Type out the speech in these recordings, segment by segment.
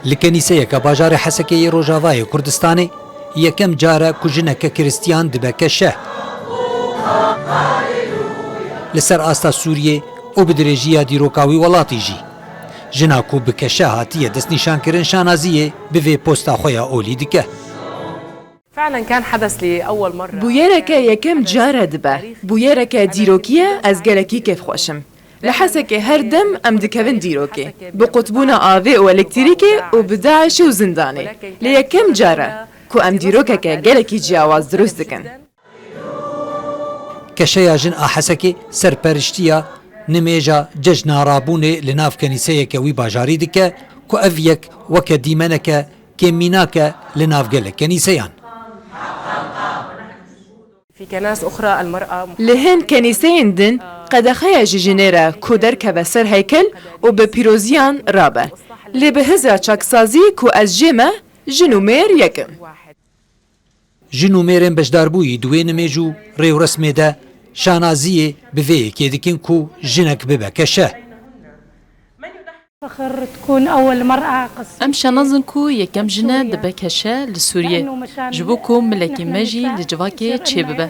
Li kenîseyeke bajarê Hesekê yê Rojavayê Kurdistanê yekem car e ku jineke Kiristiyan dibe keşe. Li ser asta Sûriyê û bi dirêjiya dîroka wî welatî jî jina ku bi keşe hatiye destnîşankirin şanaziyê bi vê posta xwe ya olî dike. Bûyereke yekem car e dibe. Bûyereke dîrokî ye, ez gelekî kêfxweş im. Li Hesekê her dem em dikevin dîrokê. Bi qutbûna avê û elektrîkê û bi DAIŞ'ê û zindanê. Lê yekem car e ku em dîrokeke gelekî ciyawaz dirust dikin. Keşeya jin a Hesekê serperiştiya nimêja cejna rabûnê li nav kenîseyeke wî bajarî dike ku ev yek weke dîmeneke kêm mînak e li nav gelek kenîseyan. Li hin kenîseyên din qedexe ye ji jinê re ku derkeve ser heykel û bi pîroziyan rabe. Lê bi hizra çaksazî ku ez jê me, jin û mêr yek in. Jin û mêrên beşdarbûyî di wê nimêj û rêwresmê de şanaziyê bi vê yekê dikin ku jinek bibe keşe. Em şanaz in ku yekem jin e dibe keşe li Sûriyê, ji bo ku milekî me jî li civakê çêbibe.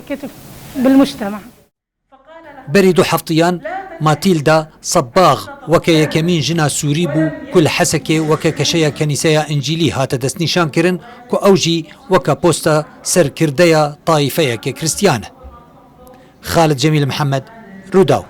Berî du heftiyan Matîlda Sebbax weke yekemîn jina Sûrî bû ku li Hesekê weke keşeya Kenîseya Încîlî hate destnîşankirin ku ew jî weke posta serkirdeya tayîfeyeke Krîstiyan e. Xalid Cemîl Mihemed, Rûdaw.